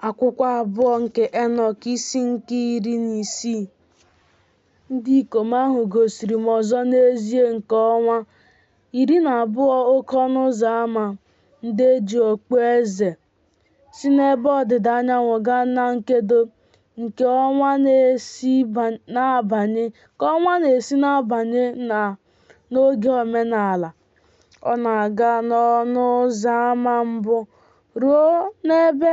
Akwụkwọ abụọ nke Enọk, isi nke 16. Ndị ikom ahụ gosiri m ọzọ n'ezie nke ọnwa, 12 oke ọnụ ụzọ ámá, ndị e ji okpueze, si n'ebe ọdịda anyanwụ gaa na nkedo nke ọnwa na-esi na-abanye na n'oge omenala. Ọ na-aga n'ọnụ ụzọ ámá mbụ ruo n'ebe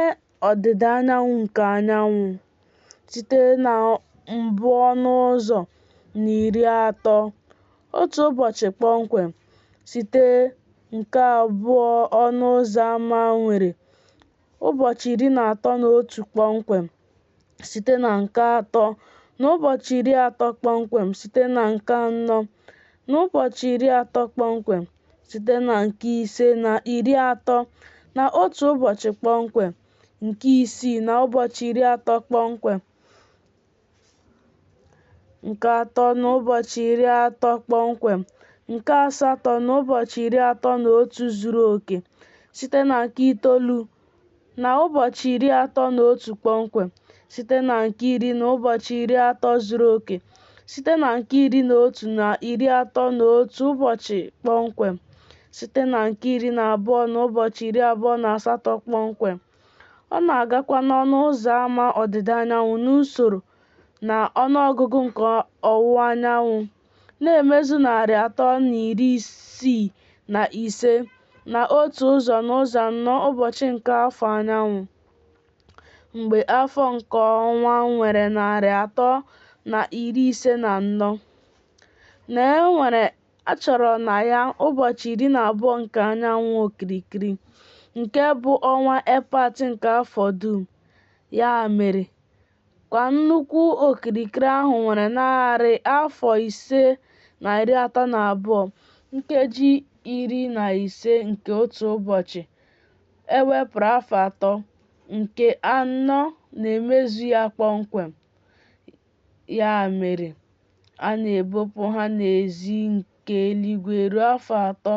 ọdịda anyanwụ nke anyanwụ, site na mbụ ọnụ ụzọ na 30, otu ụbọchị kpọmkwem, site nke abụọ ọnụ ụzọ ámá nwere ụbọchị 31 kpọmkwem, site na nke atọ na ụbọchị 30 kpọmkwem, site na nke anọ na ụbọchị 30 kpọmkwem, site na nke ise na 31 ụbọchị kpọmkwem, nke isii na ụbọchị 30 kpọmkwem, nke atọ na ụbọchị 30 kpọmkwem, nke asatọ na ụbọchị 31 zuru oke, site na nke itoolu na ụbọchị 31 kpọmkwem, site na nke iri na ụbọchị 30 zuru oke, site na nke 11 na 31 ụbọchị kpọmkwem, site na nke 12 na ụbọchị 28 kpọmkwem. Ọ na-agakwa n'ọnụ ụzọ ámá ọdịda anyanwụ n'usoro na ọnụọgụgụ nke ọwụwa anyanwụ, na-emezu 365 na otu ụzọ n'ụzọ anọ ụbọchị nke afọ anyanwụ, mgbe afọ nke ọnwa nwere 354, na enwere achọrọ na ya ụbọchị 12 nke anyanwụ okirikiri, nke bụ ọnwa epat nke afọ dum. Ya mere, kwa nnukwu okirikiri ahụ nwere narị afọ ise na 32 nkeji 15 nke otu ụbọchị, ewepụrụ afọ atọ, nke anọ na-emezu ya kpọmkwem. Ya mere, a na-ebupụ ha n'èzí nke eluigwe ruo afọ atọ,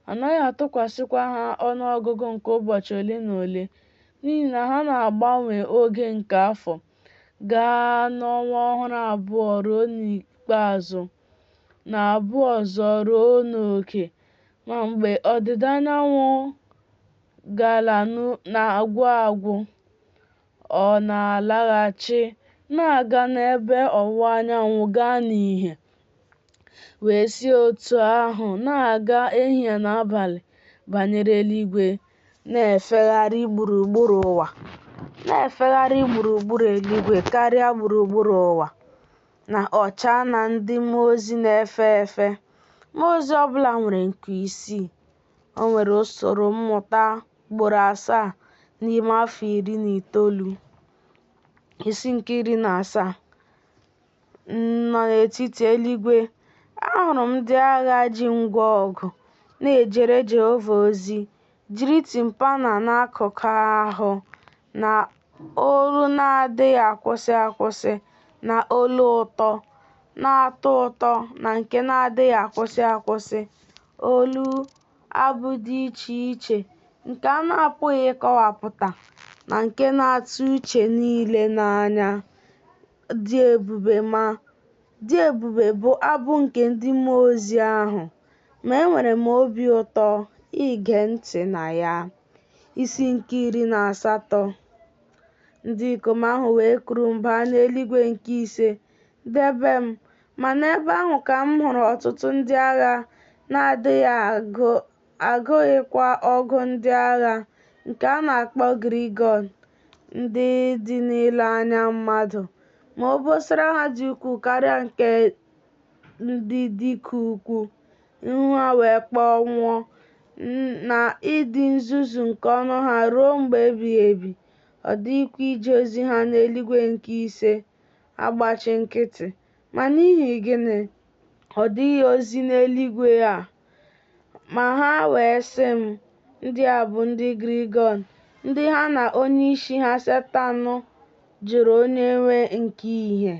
a naghị atụkwasịkwa ha ọnụ ọgụgụ nke ụbọchị ole na ole, n'ihi na ha na-agbanwe oge nke afọ, gaa n'ọnwa ọhụrụ abụọ ruo n'ikpeazụ, na abụọ ọzọ ruo n'oke, ma mgbe ọdịda anyanwụ gala na-agwụ agwụ, ọ na-alaghachi na-aga n'ebe ọwụwa anyanwụ gaa n'ìhè, wee si otú ahụ na-aga ehihie na abalị banyere eluigwe, na-efegharị gburugburu ụwa, na-efegharị gburugburu eluigwe karịa gburugburu ụwa, na ọcha na ndị mmụọ ozi na-efe efe. Mmụọ ozi ọ bụla nwere nku isii. O nwere usoro mmụta ugboro asaa n'ime afọ 19. Isi nke 17. Nọ n'etiti eluigwe, ahụrụ m ndị agha ji ngwa ọgụ na-ejere Jehova ozi, jiri timpana n'akụkụ ahụ, na olu na-adịghị akwụsị akwụsị na olu ụtọ, na-atọ ụtọ na nke na-adịghị akwụsị akwụsị, olu abụ dị iche iche nke a na-apụghị ịkọwapụta na nke na-atụ uche niile n'anya, dị ebube bụ abụ nke ndị mmụọ ozi ahụ, ma enwere m obi ụtọ ige ntị na ya. Isi nke 18. Ndị ikom ahụ wee kuru m baa n'eluigwe nke ise, debe m, ma n'ebe ahụ ka m hụrụ ọtụtụ ndị agha na-adịghị agụghịkwa ọgụ ndị agha, nke a na-akpọ Grigon, ndị dị n'ile anya mmadụ, ma obosara ha dị ukwuu karịa nke ndị dike ukwu, ihu ha wee kpọnwụọ, na ịdị nzuzu nke ọnụ ha ruo mgbe ebighị ebi, ọ dịghịkwa ije ozi ha n'eluigwe nke ise agbachi nkịtị. Ma n'ihi gịnị? Ọ dịghị ozi n'eluigwe a. Ma ha wee sị m, Ndị a bụ ndị Grigon, ndị ha na onyeisi ha Setan jụrụ Onyenwe nke ìhè.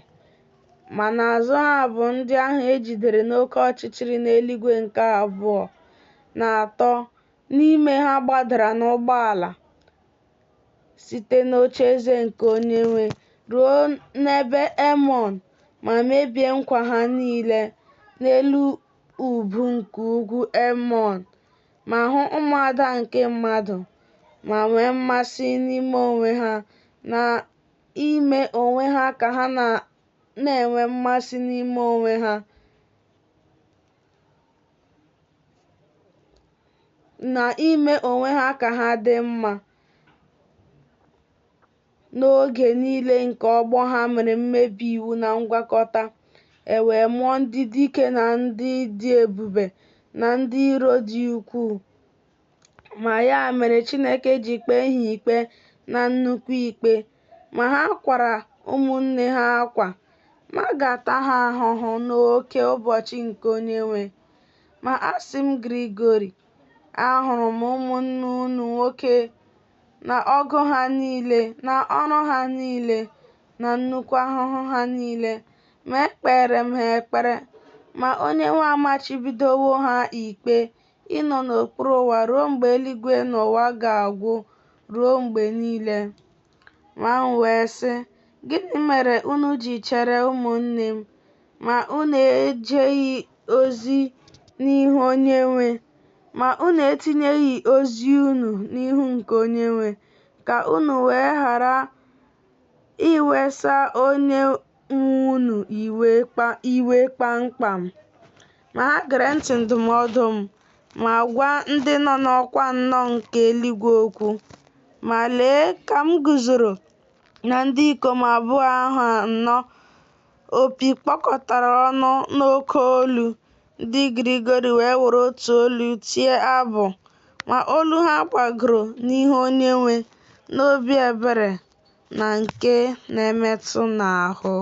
Ma n'azụ ha bụ ndị ahụ e jidere n'oke ọchịchịrị n'eluigwe nke abụọ na atọ n'ime ha gbadara n'ụgbọala. site n'oche-eze nke Onye-nwe ruo n'ebe Emọn, ma mebie nkwa ha nile, n'elu ubu nke ugwu Emọn, ma hụ ụmụ-ada nke mmadụ, ma nwe mmasị n'ime onwe ha, na ime onwe ha ka ha na-enwe mmasị n'ime onwe ha, na ime onwe ha ka ha dị mma, n'oge nile nke ọgbọ ha mere mmebi-iwu na ngwakọta, e wee mụọ ndị dike na ndị dị ebube na ndị iro dị ukwuu. Ma ya mere Chineke ji kpee ha ikpe na nnukwu ikpe, ma ha kwara ụmụnne ha akwa, ma a ga-ata ha ahụhụ n'oke ụbọchị nke Onye-nwe. Ma asị m Grigori, a hụrụ m ụmụnne unu nwoke na ọgụ ha nile, na ọrụ ha nile, na nnukwu ahụhụ ha nile, ma e kpere m ha ekpere, ma Onye-nwe amachibidowo ha ikpe ịnọ n'okpuru ụwa ruo mgbe eluigwe na ụwa ga-agwụ ruo mgbe nile. Ma m wee sị, Gịnị mere unu ji chere, ụmụnne m, ma unu ejeghị ozi n'ihu Onye-nwe, ma unu etinyeghị ozi unu n'ihu nke Onye-nwe, ka unu wee ghara iwesa Onye-nwe unu iwe kpam kpam? Ma ha gere ntị ndụmọdụ m, ma gwa ndị nọ n'ọkwa anọ nke eluigwe okwu. Ma lee, ka m guzoro na ndị ikom abụọ ahụ anọ, opi kpọkọtara ọnụ n'oke olu, ndị Grigori wee were otu olu tie abụ, ma olu ha gbagoro n'ihu Onye-nwe n'obi ebere na nke na-emetụ n'ahụ.